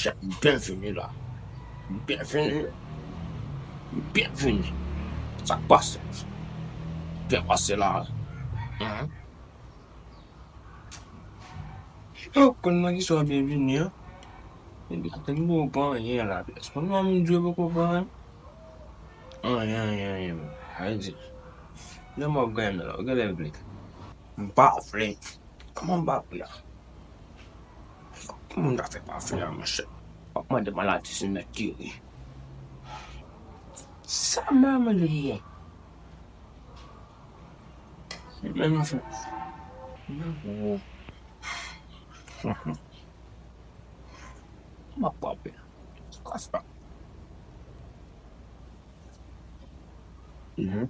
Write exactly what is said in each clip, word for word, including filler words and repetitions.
Kèt, m byen vini la. M byen vini. M byen vini. Sa k pase? M byen pase la. Hen? Yo, konn nan ki sa w byen vini an? Epi, atann, m poko pran anyen la, pyès. Konn nan m dwe poko pran anyen. Anyen, anyen, anyen, menm. Sa vle di, lè m ap ganyen nan la, ou genlè vle. M pa vle. Kòman m pa vle a? Kòman m ta fè pa vle a, monchè? W ap mande maladi si nèg ki ri. Sa m mande pou mwen. Men m fè. M ap frape. Kras pa. Mhm.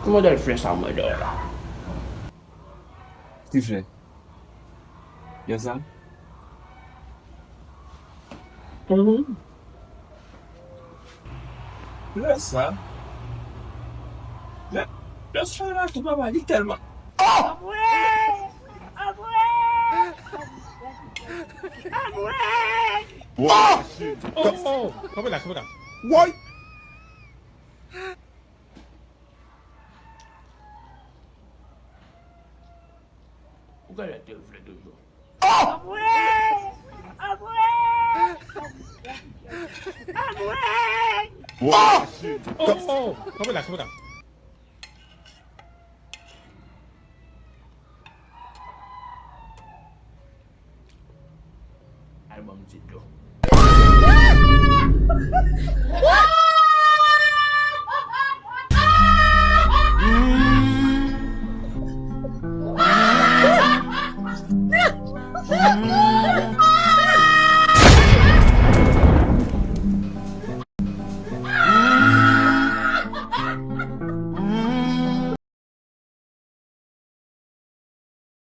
Ki modèl flè sa mwen dèyè la? Ki flè? Gen sa? Mhm. Lè sa, lè, lè sa la tou papa li tèlman. Oh! Apre! Apre! Apre! Oh! Oh! Oh! Kanpe la, kanpe la. Woy! Ou genlè te vle toujou. Oh! Apre! Apre! Apre! Oh! Oh! Oh! Kanpe la, kanpe la. Al ban m ti dlo.